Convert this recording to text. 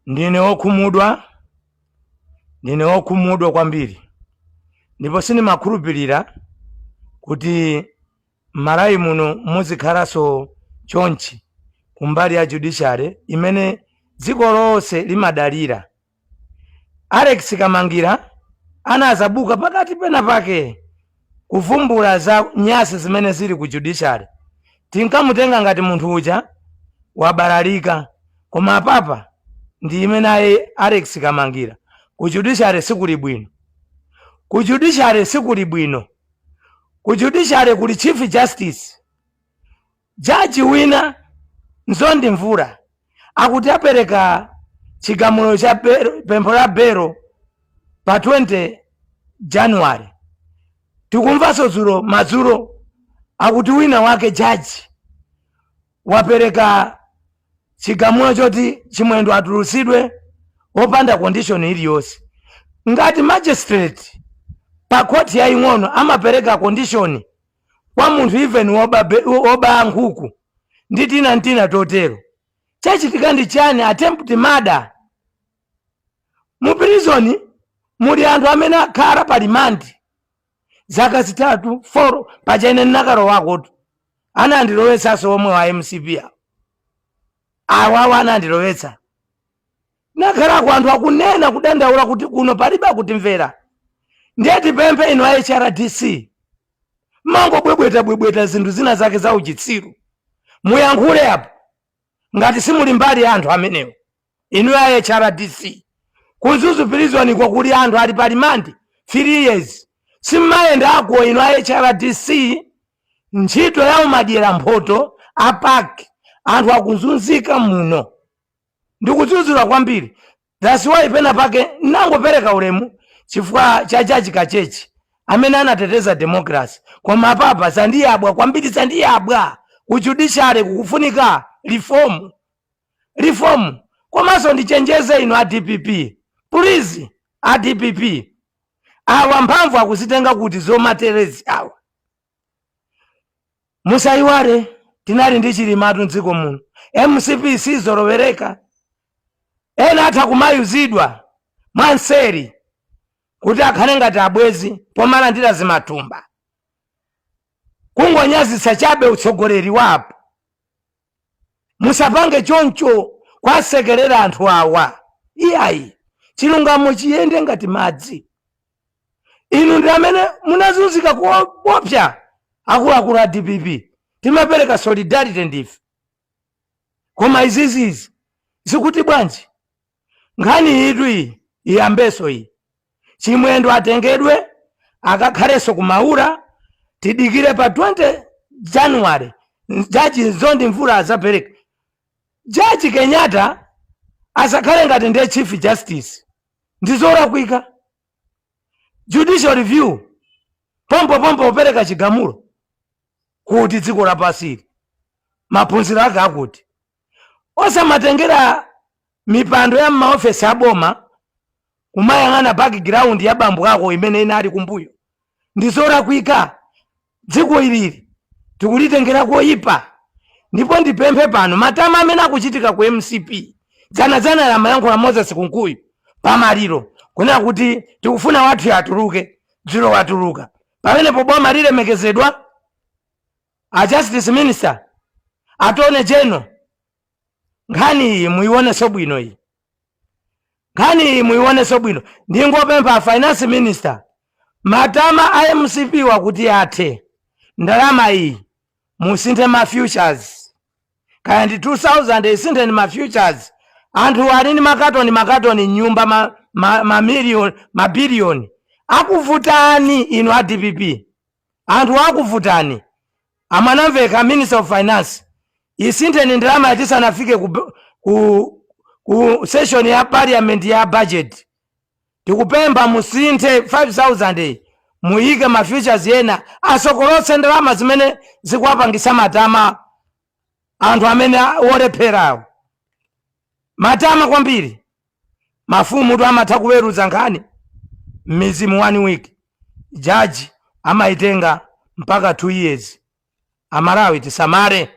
Ndine wokhumudwa, ndine wokhumudwa kwambiri, ndipo sindimakhulupirira kuti m'Malawi muno muzikhalanso chonchi kumbali ya judiciary imene dziko lonse limadalira. Alex Kamangira anazabuka pakati pena pake kuvumbula za nyasi zimene zili ku judiciary. Tinkamutenga ngati munthu uja wabalalika, koma apapa ndi imene ayi Alex Kamangira, ku judiciary sikuli bwino, ku judiciary sikuli bwino. Ku judiciary kuli chief justice, jaji wina Mzondi Mvula, akuti apereka chigamulo cha pempho la belo pa 20 January. Tikumvanso dzulo madzulo akuti wina wake jaji wapereka chigamulo choti Chimwendo atulutsidwe wopanda condition iliyonse. Ngati magistrate pa khoti yaying'ono amapereka condition kwa munthu even woba nkhuku ndi tina ntina totero, chachitika ndi chani? Attempt murder. Mu prison muli anthu amene akhala pa remand zaka 3, 4. Paja ine ndinakalowakotu, anandilowetsanso omwe wa MCP awo, awawa anandilowetsa. Nakhalako, anthu akunena kudandaula kuti kuno palibe akutimvera. Ndiye tipemphe inu a HRDC, mangobwebweta bwebweta zinthu zina zake za uchitsiru, muyankhule apo ngati simuli mbali ya anthu amenewo. Inu a HRDC, ku Mzuzu prison ko kuli anthu ali pa remand 3 years, simmayendako inu a HRDC. Ntchito ya umadyera mphoto apaki, anthu akuzunzika muno, ndikudzudzula kwambiri. That's why pena pake nangopereka ulemu chifukwa cha jaji Kachechi amene anateteza democracy, koma apapa zandiyabwa kwambiri, zandiyabwa. Ku judiciary kukufunika reform, reform. Komanso ndichenjeze inu a DPP, please, a DPP awa mphamvu akuzitenga kuti zomaterezi awa? Musayiwale tinali ndi Chilimatu mdziko muno. MCP sizolowereka, ena atha kumayuzidwa mwanseri kuti akhale ngati abwezi pomalandira zimatumba, kungonyazitsa chabe utsogoleri wapo. Musapange choncho kwasekerera anthu awa, iyayi. Chilungamo chiyende ngati madzi. Inu ndi amene munazunzika kuopsa, akuluakulu a DPP, timapereka solidarity ndife, koma izizizi zikuti bwanji? Nkhani itu iyi iyambeso iyi, Chimwendo atengedwe akakhalenso kumaula. Tidikire pa 20 January, jaji Mzondi Mvula azapereka. Jaji Kenyatta asakhale ngati ndiye chief justice, ndizolakwika. Judicial review pompo pompo upereka chigamulo kuti dziko lapasili maphunziro ake akuti osamatengera mipando ya m'maofesi aboma kumayang'ana background ya bambo ako imene inali kumbuyo, ndizolakwika. Dziko ilili tikulitengera koyipa. Ndipo ndipemphe pano, matama amene akuchitika ku MCP, dzanadzana amayankhula Moses Kunkuyu pamaliro kunena kuti tikufuna wathu atuluke, dzulo watuluka. Pamenepo boma lilemekezedwa? A justice minister, attorney general, nkhani iyi muionenso bwino iyi, nkhani iyi muionenso bwino. Ndingopempha finance minister, matama a MCP wakuti athe, ndalama iyi musinthe ma futures, kaya ndi 2000, isintheni ma futures. Anthu ali ndi makatoni makatoni nyumba, mamiliyoni, mabiliyoni akuvutani inu a DPP, anthu akuvutani. A Mwanamvekha, minister of finance, isintheni ndalama tisanafike ku session ya parliament ya budget. Tikupempha musinthe 5000, muyike ma futures ena, asokolotse ndalama zimene zikuwapangisa matama anthu amene wolepherawo, matama kwambiri. Mafumu tu amatha kuweruza nkhani m'mizi mu one week, jaji amayitenga mpaka 2 years. Amalawi, tisamale.